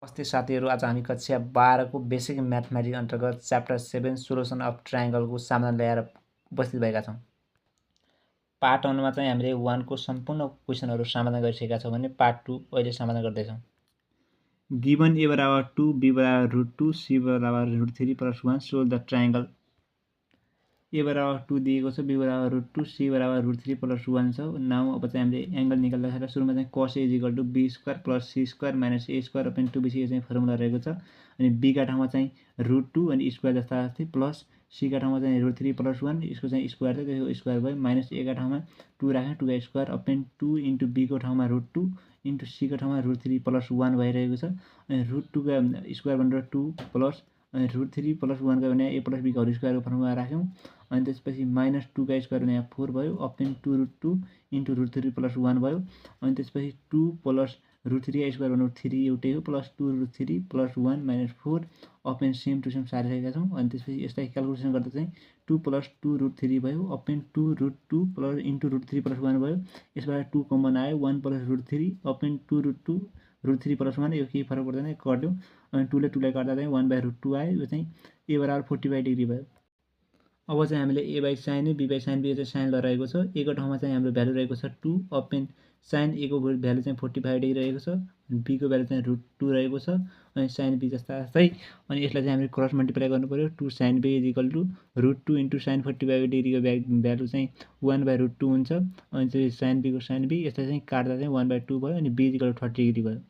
नमस्ते साथीहरू, आज हामी कक्षा 12 को बेसिक म्याथमेटिक्स अन्तर्गत च्याप्टर 7 सोल्युसन अफ ट्रायंगलको समाधान ल्याएर उपस्थित भएका छौँ। पार्ट 1 मा चाहिँ हामीले 1 को सम्पूर्ण क्वेशनहरू समाधान गरिसकेका छौँ भने पार्ट 2 अहिले समाधान गर्दैछौँ। गिवन a बराबर 2, b बराबर √2, c बराबर √3 + 1 सोल्भ द ट्रायंगल। a बराबर 2 दिएको छ, b बराबर √2, c बराबर √3 + 1 छ। नाउ अब चाहिँ हामीले एंगल निकाल्दाखेरि सुरुमा चाहिँ cos a = b² + c² - a² 2bc चाहिँ फर्मुला रहेको छ। अनि b का ठाउँमा चाहिँ √2 अनि स्क्वायर जस्ता जस्तै प्लस c का ठाउँमा चाहिँ √3 + 1 यसको चाहिँ स्क्वायर थियो, त्यसको स्क्वायर भयो माइनस a का ठाउँमा 2 राख्यो, 2 का स्क्वायर अपन 2 * b को ठाउँमा √2 * c का ठाउँमा √3 + 1 भइरहेको छ। अनि √2 का स्क्वायर भनेर 2 प्लस अनि √3 + 1 का भने a + b का होल स्क्वायरको फर्मुला राख्यौँ। अनि त्यसपछि माइनस 2 का स्क्वायर भने 4 भयो अपन 2 √2 * √3 + 1 भयो। अनि त्यसपछि 2 प्लस √3 का स्क्वायर भनेको 3 एउटै हो plus 2 √3 + 1 - 4 upon same to same सारिरहेका छौँ। अनि त्यसपछि यसलाई क्याल्कुलेसन गर्दा चाहिँ 2 + 2 √3 भयो अपन 2 √2 * √3 + 1 भयो। यसबाट 2 कमन आयो 1 + √3 अपन 2 √2 √3 + 1 यो केही फरक पर्दैन कट्यो। अनि 2 ले 2 लाई काट्दा चाहिँ 1/√2 आयो। यो चाहिँ a बराबर 45 डिग्री भयो। अब चाहिँ हामीले a/sin a b/sin b चाहिँ साइन ल रहेको छ। a को ठाउँमा चाहिँ हाम्रो भ्यालु रहेको छ 2 अपन sin a को भ्यालु चाहिँ 45 डिग्री रहेको छ। b को भ्यालु चाहिँ √2 रहेको छ। अनि sin b जस्ता जस्तै अनि यसलाई चाहिँ हामीले क्रस मल्टिप्लाई गर्नु पर्यो। 2 sin b = √2 * sin 45 डिग्रीको भ्यालु चाहिँ 1/√2 हुन्छ। अनि चाहिँ sin b को sin b यसलाई चाहिँ काट्दा चाहिँ 1/2 भयो अनि b = 30 डिग्री भयो।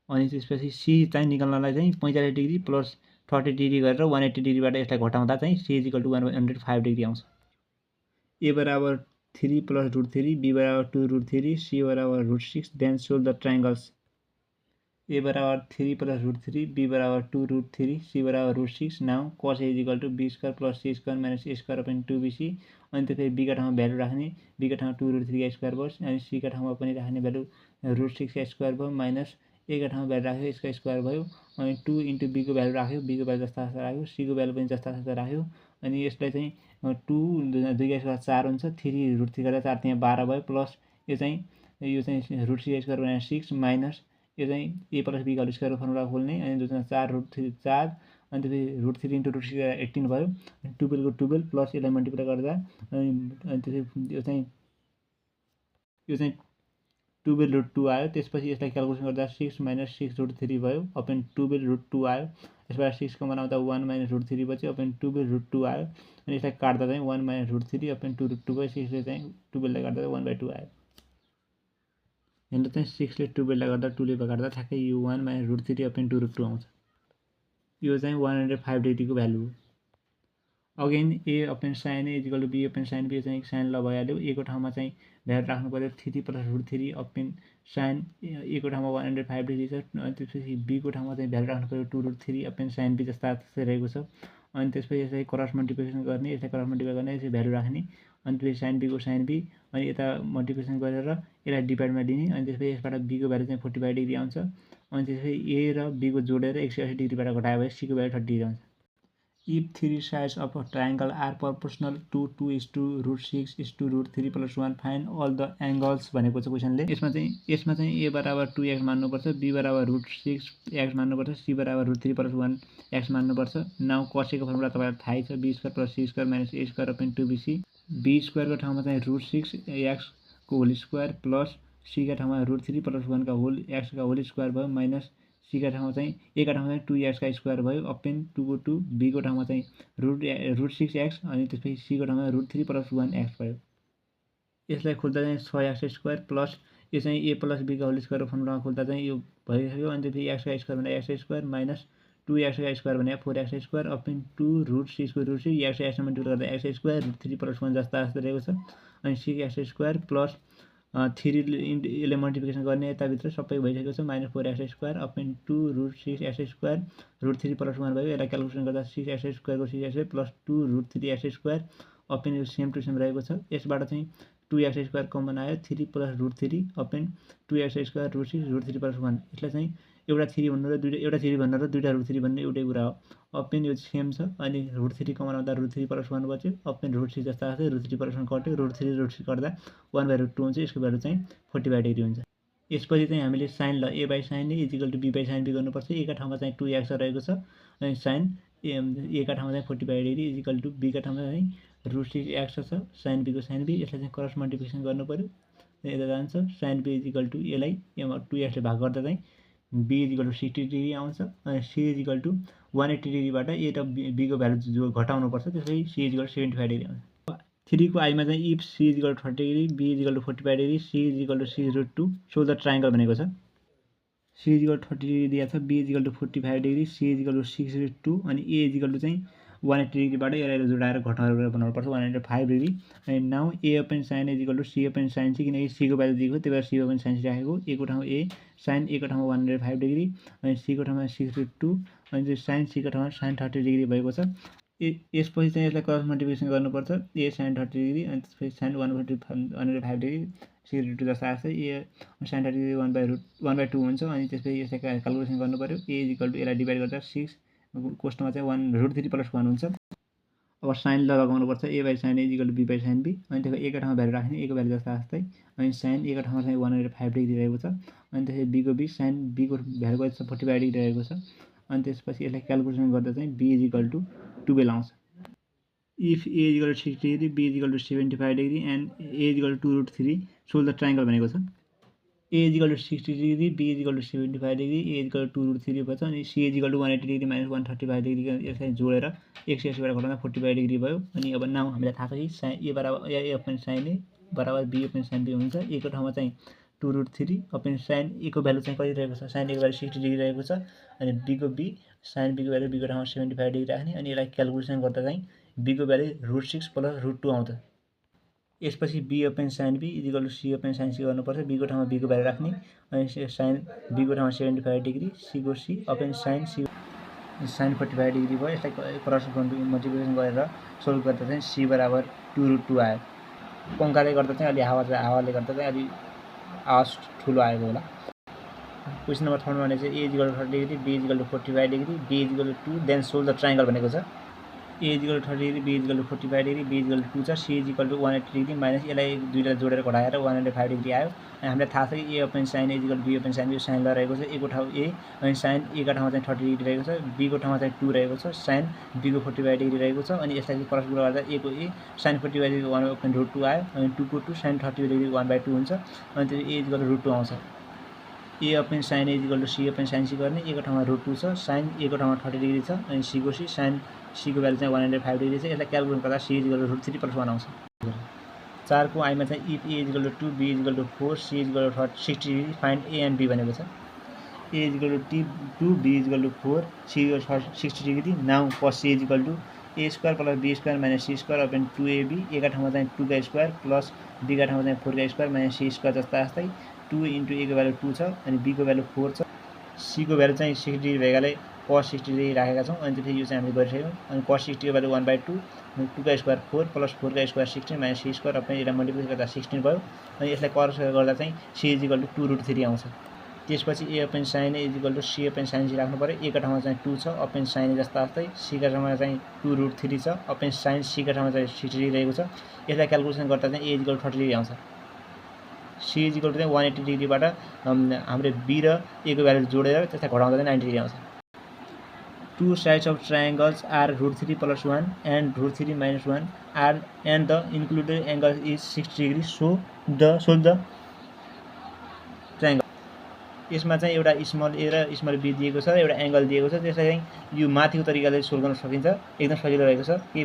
अनि त्यसपछि c चाहिँ निकाल्नलाई चाहिँ 45 डिग्री प्लस 30 डिग्री गरेर 180 डिग्रीबाट यसलाई घटाउँदा चाहिँ c = 105 डिग्री आउँछ। a बराबर 3 + √3, b बराबर 2 √3, c बराबर √6 then solve the triangles. a बराबर 3 + √3, b बराबर 2 √3, c बराबर √6। Now cos a = b² + c² - a² 2bc। अनि त्यसपछि b का ठाउँमा भ्यालु राख्ने, b का ठाउँमा 2 √3 का स्क्वायर भयो अनि c का ठाउँमा पनि राख्ने भ्यालु √6 का स्क्वायर भयो माइनस a का ठाउँमा भ्यालु राख्यो यसका स्क्वायर भयो। अनि 2 * b को भ्यालु राख्यो, b को भ्यालु जस्ता जस्ता राख्यो, c को भ्यालु पनि जस्ता जस्ता राख्यो। अनि यसलाई चाहिँ 2 2 का स्क्वायर 4 हुन्छ, 3 √3 गर्दा 4 × 12 भयो प्लस यो चाहिँ √6 का स्क्वायर भने 6 माइनस यो चाहिँ a + b का होल स्क्वायरको फर्मुला खोल्ने अनि 4 √3 4 अनि त्यसपछि √3 * √6 18 भयो। 12 को 12 प्लस यसलाई मल्टिप्लाई गर्दा अनि त्यसपछि यो चाहिँ 12 √2 आयो। त्यसपछि यसलाई क्याल्कुलेसन गर्दा 6 - 6 √3 भयो अपन 12 √2 आयो। यसबाट 6 कमन आउँदा 1 - √3 बच्यो अपन 12 √2 आयो। अनि यसलाई काट्दा चाहिँ 1 - √3 अपन 2 √2 भयो। 6 ले चाहिँ 12 लाई काट्दा 1/2 आयो। यहाँनिर चाहिँ 6 ले 12 लाई गर्दा 2 ले काट्दा ठ्याक्कै यो 1 - √3 अपन 2 √2 आउँछ। यो चाहिँ 105 डिग्रीको भ्यालु हो। Again a upon sin a = b upon sin b चाहिँ साइन ल भइहाल्यो। a को ठाउँमा चाहिँ भ्यालु राख्नु पर्यो 3 + √3 अपन sin a को ठाउँमा 105 डिग्री छ। अनि त्यसपछि b को ठाउँमा चाहिँ भ्यालु राख्नु पर्यो 2 √3 अपन sin b जस्ता जस्तै रहेको छ। अनि त्यसपछि यसलाई क्रस मल्टिप्लिकेसन गर्ने, यसलाई क्रस मल्टिप्लाई गर्ने, यसले भ्यालु राख्ने अनि त्यसपछि sin b को sin b अनि यता मल्टिप्लिकेसन गरेर यसलाई डिभाइडमा लिने। अनि त्यसपछि यसबाट b को भ्यालु चाहिँ 45 डिग्री आउँछ। अनि त्यसपछि a र b को जोडेर 180 डिग्रीबाट घटायो भने c को भ्यालु 30 डिग्री आउँछ। If three sides of a triangle are proportional to 2:√6 √3 + 1 find all the angles भनेको छ क्वेशनले। यसमा चाहिँ a बराबर 2x मान्नुपर्छ, b बराबर √6x मान्नुपर्छ, c बराबर √3 + 1x मान्नुपर्छ। नाउ cos a को फर्मुला तपाईलाई थाहै छ b² + c² - a² 2bc। b² को ठाउँमा चाहिँ √6x को होल स्क्वायर प्लस c का ठाउँमा √3 + 1 का होल x का होल स्क्वायर भयो माइनस c का ठाउँमा चाहिँ a का ठाउँमा चाहिँ 2x का स्क्वायर भयो अपन 2 को 2 b को ठाउँमा चाहिँ √6x अनि त्यसपछि c को ठाउँमा √3 + 1x भयो। यसलाई खोल्दा चाहिँ 6x² प्लस यो चाहिँ a + b का होल स्क्वायरको फर्मुलामा खोल्दा चाहिँ यो भइसक्यो। अनि त्यसपछि x का स्क्वायर भने x² माइनस 2x का स्क्वायर भने 4x² अपन 2 √6 को √6 x x मल्टिप्लाई गर्दा x² √3 + 1 जस्ता जस्तै रहेको छ। अनि 6x² प्लस 3 यसले मल्टिप्लिकेसन गर्ने यताभित्र सबै भइसकेको छ माइनस 4x² अपन 2 √6x² √3 + 1 भयो। यसलाई क्याल्कुलेसन गर्दा 6x² को 6x प्लस 2 √3x² अपन यो सेम टु सेम रहेको छ। यसबाट चाहिँ 2x² कमन आयो 3 + √3 अपन 2x² √6 √3 + 1। यसलाई चाहिँ एउटा 3 भन्नु र दुईटा √3 भन्ने एउटै कुरा हो। अपन यो सेम छ अनि √3 कमन आउँदा √3 + 1 बच्यो अपन √6 जस्ता जस्तै √3 + 1 कट्यो √3 √6 काट्दा 1/√2 हुन्छ। यसको भ्यालु चाहिँ 45 डिग्री हुन्छ। यसपछि चाहिँ हामीले sine law A by sine A equal to B by sine B गर्नुपर्छ। एका ठाउँमा चाहिँ 2x रहेको छ अनि साइन एका ठाउँमा चाहिँ 45 डिग्री इजिकल टु बीका ठाउँमा चाहिँ √6x छ साइन बीको साइन बी। यसलाई चाहिँ क्रस मल्टिप्लिकेसन गर्नु पऱ्यो, यता जान्छ साइन बी इजिकल टु एलाई 2x ले भाग गर्दा चाहिँ बी इजिकल टु 60 डिग्री आउँछ अनि सी इजिकल टु 180 डिग्रीबाट ए र बीको भ्यालु जो घटाउनुपर्छ त्यसपछि सी इजिकल 75 डिग्री आउँछ। 3 को आइमा चाहिँ if C equal to 30 degree B equal to 45 degree C equal to c√2 solve the triangle भनेको छ। सी इजिकल टु 30 डिग्री दिएको छ, B equal to 45 degree, C equal to 6√2 अनि ए इजिकल टु चाहिँ 180 डिग्रीबाट यसलाई जोडाएर घटाएर बनाउनुपर्छ 105 डिग्री। अनि now A upon sine equal to C upon sine C, किनकि सीको भ्यालु दिएको त्यही भएर सी अपेन साइन सी राखेको। ए को ठाउँमा ए साइन ए को ठाउँमा 105 डिग्री अनि सी को ठाउँमा 6√2 अनि साइन सी को ठाउँमा साइन 30 डिग्री भएको छ। यसपछि चाहिँ यसलाई क्रस मल्टिप्लिकेसन गर्नुपर्छ, ए साइन 30 डिग्री अनि त्यसपछि साइन 105 डिग्री c√2 जस्तो आएको छ। ए साइन 30 डिग्री 1/2 हुन्छ अनि त्यसपछि यसलाई क्यालकुलेसन गर्नु पऱ्यो। ए इजिकल टु यसलाई डिभाइड गर्दा 6 कोष्टमा चाहिँ 1√3 + 1 हुन्छ। अब साइन ल लगाउनुपर्छ, A by sine A equal to B by sine B अनि त्यसको एकै ठाउँमा भ्यालु राख्ने, ए को भ्यालु जस्तो आस्तै अनि साइन एका ठाउँमा चाहिँ 105 डिग्री रहेको छ अनि त्यसपछि बीको बी साइन बीको भ्यालु कति छ 45 डिग्री रहेको छ अनि त्यसपछि यसलाई क्यालकुलेसन गर्दा चाहिँ बी इजिकल टु 12 आउँछ। If A equal to 60 degree B equal to 75 degree and A equal to 2√3 solve the triangle भनेको छ। A equal to 60 degree B equal to 75 degree A equal to 2√3 भएछ अनि C equal to 180 degree minus 135 degree यसलाई जोडेर 180बाट घटाउँदा 45 degree भयो। अनि अब नाउ हामीलाई थाहा छ कि साइन ए बराबर ए अपेन साइन ए बराबर बी अपेन साइन बी हुन्छ। ए को ठाउँमा चाहिँ 2√3 अपेन साइन ए को भ्यालु चाहिँ कति रहेको छ, साइन ए को भ्यालु 60 डिग्री रहेको छ अनि बीको बी साइन बीको भ्यालु बीको ठाउँमा 75 डिग्री राख्ने अनि यसलाई क्यालकुलेसन गर्दा चाहिँ बीको भ्यालु √6 + √2 आउँछ। यसपछि B upon sine B equal to C upon sine C गर्नुपर्छ, बीको ठाउँमा बीको भ्यालु राख्ने अनि साइन बीको ठाउँमा 75 डिग्री सीको C upon sine C sine 45 degree भयो। यसलाई क्रस मल्टिप्लिकेसन गरेर सोल्भ गर्दा चाहिँ सी बराबर 2√2 आयो। पङ्खाले गर्दा चाहिँ अलि हावाले गर्दा चाहिँ अलि आवाज ठुलो आएको होला। क्वेसन नम्बर 3 भने चाहिँ A equal to 30 degree B equal to 45 degree B equal to 2 then solve the triangle भनेको छ। A equal to 30 degree B equal to 45 degree B equal to 2 छ, C equal to 180 degree minus यसलाई दुईटा जोडेर घटाएर 105 degree आयो। अनि हामीलाई थाहा छ कि A upon sine A equal B upon sine B sine law रहेको छ। ए को ठाउँ ए अनि साइन ए का ठाउँमा चाहिँ 30 डिग्री रहेको छ, बी को ठाउँमा चाहिँ 2 रहेको छ, साइन बी को 45 डिग्री रहेको छ अनि यसलाई क्रस गर्दा ए को ए साइन 45 डिग्री 1/√2 आयो अनि 2 को 2 साइन 30 डिग्री 1/2 हुन्छ अनि त्यो ए इजिकल टु √2 आउँछ। A upon sine A equal to C upon sine C गर्ने, ए को ठाउँमा √2 छ, साइन ए को ठाउँमा 30 डिग्री छ अनि सी को सी साइन सी को भ्यालु चाहिँ 105 डिग्री छ। यसलाई क्यालकुलेसन गर्दा सी इजिकल टु √3 + 1 आउँछ। 4 को आइमा चाहिँ if A equal to 2 B equal to 4 C equal to 60 degree find A and B भनेको छ। A equal to 2 B equal to 4 C equal 60 degree. Now cos C equal to A square + B square minus C square upon 2ab A का ठाउँमा चाहिँ 2 का square plus be का ठाउँमा चाहिँ 4 का स्क्वायर माइनस सी स्क्वायर जस्ता जस्तै 2 इन्टु ए को भ्यालु 2 छ अनि बी को भ्यालु 4 छ, सी को भ्यालु चाहिँ 60 डिग्री भएकाले cos 60 डिग्री राखेका छौँ अनि त्यसपछि यो चाहिँ हामीले गरिसक्यौँ। अनि cos 60 को भ्यालु 1/2 2 का स्क्वायर 4 प्लस 4 का square 16 minus C square upon यसलाई मल्टिप्लिकेसन गर्दा 16 भयो अनि यसलाई क्रस गर्दा चाहिँ सी इजिकल टु 2√3 आउँछ। त्यसपछि A upon sine A equal to C upon sine C राख्नु पऱ्यो। ए का ठाउँमा चाहिँ 2 छ अपेन साइन ए जस्ता जस्तै, सी का ठाउँमा चाहिँ 2√3 छ अपेन साइन सी का ठाउँमा चाहिँ 60 डिग्री रहेको छ। यसलाई क्यालकुलेसन गर्दा चाहिँ ए इजिकल टु 30 डिग्री आउँछ। सी इजिकल टु चाहिँ 180 डिग्रीबाट हामीले बी र ए को भ्यालु जोडेर त्यसलाई घटाउँदा चाहिँ 90 डिग्री आउँछ। Two sides of triangles are √3 + 1 and √3 - 1 are and the included angle is 60 degree. So solve the triangle. यसमा चाहिँ एउटा स्मल ए र स्मल बी दिएको छ, एउटा एंगल दिएको छ, त्यसलाई चाहिँ यो माथिको तरिकाले सोल्भ गर्न सकिन्छ, एकदम सजिलो रहेको छ। के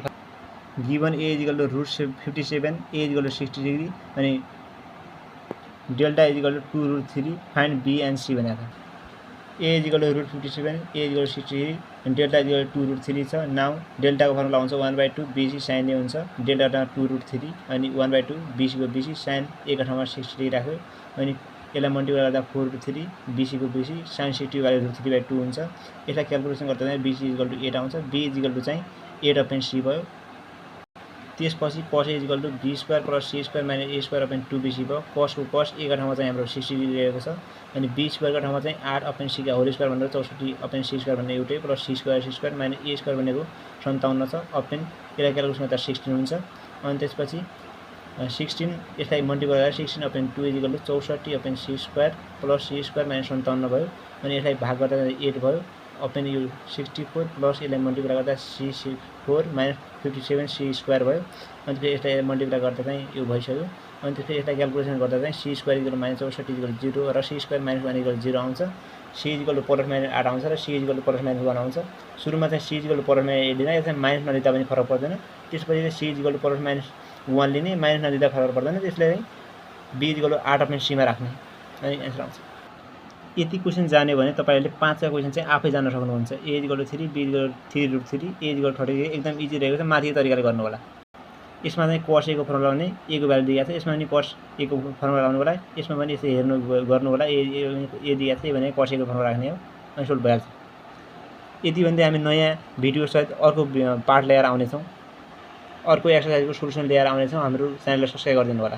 given A equal to √57 A equal to 60 degree अनि delta equal to 2√3 find B and C भनेको छ। A equal to √57 A equal to 60 degree अनि डेल्टा इजिकल टु 2√3 छ। नाउ डेल्टाको फर्मुला हुन्छ 1/2 बीसी साइन ए हुन्छ, डेल्टा 2√3 अनि 1/2 बीसी को BC sign ए का ठाउँमा 60 डिग्री राख्यो अनि यसलाई मल्टिप्लाई गर्दा 4√3 बीसी को बीसी साइन 60 भ्यालु √3/2 हुन्छ। यसलाई क्यालकुलेसन गर्दा चाहिँ बीसी इजिकल टु 8 आउँछ। बी इजिकल टु चाहिँ 8 अपेन सी भयो। त्यसपछि cos A equal to B square plus C square minus A square upon 2 BC भयो। cos को cos ए का ठाउँमा चाहिँ हाम्रो 60 डिग्री रहेको छ अनि बी स्क्वायर का ठाउँमा चाहिँ 8 अपेन सी का होल स्क्वायर भनेर 64 अपेन सी स्क्वायर भन्ने एउटै plus C square minus A square भनेको 57 छ अपेन, यसलाई क्यालकुलेसन गर्दा 16 हुन्छ। अनि त्यसपछि 16 यसलाई मल्टिप्लाई गरेर 16 upon 2 equal to 64 upon c square plus c square minus 57 भयो। अनि यसलाई भाग गर्दा 8 भयो अपन यो 64 प्लस यसलाई मल्टिप्लाई गर्दा c4 माइनस 57 c स्क्वायर भयो। अनि फेरि यसलाई मल्टिप्लाई गर्दा चाहिँ यो भइसक्यो। अनि त्यसपछि यसलाई क्याल्कुलेसन गर्दा चाहिँ c square equal minus 64 equal 0 र c स्क्वायर माइनस 1 इक्वल 0 आउँछ। c equal to plus minus 8 आउँछ र c equal to plus minus 1 आउँछ। सुरुमा चाहिँ c equal to plus minus 8 लिँदा यसलाई माइनस नलिँदा पनि फरक पर्दैन। त्यसपछि चाहिँ c equal to plus minus 1 लिने, माइनस नलिँदा फरक पर्दैन। त्यसलाई b इक्वल टु 8 अपने c मा राख्ने अनि एन्सर आउँछ। यति क्वेसन जान्यो भने तपाईहरुले 5 का क्वेसन चाहिँ आफै जान्न सक्नुहुन्छ। a equal to 3 b equal to 3√3 a equal to 30 एकदम इजी रहेको छ। माथिको तरिकाले गर्नु होला। यसमा चाहिँ cos a को फर्मुला लगाउने, a को भ्यालु दिएको छ, यसमा पनि cos a को फर्मुला लगाउनु होला। यसमा पनि यसो हेर्नु गर्नु होला। a दिएको छ भने cos a को फर्मुला राख्ने हो अनि सोल्भ भइहाल्छ। यति भन्दै हामी नयाँ भिडियो सहित अर्को पार्ट लिएर आउने छौं। अर्को एक्सरसाइजको सोलुसन लिएर आउने छौं। हाम्रो च्यानललाई सब्स्क्राइब गरिदिनु होला।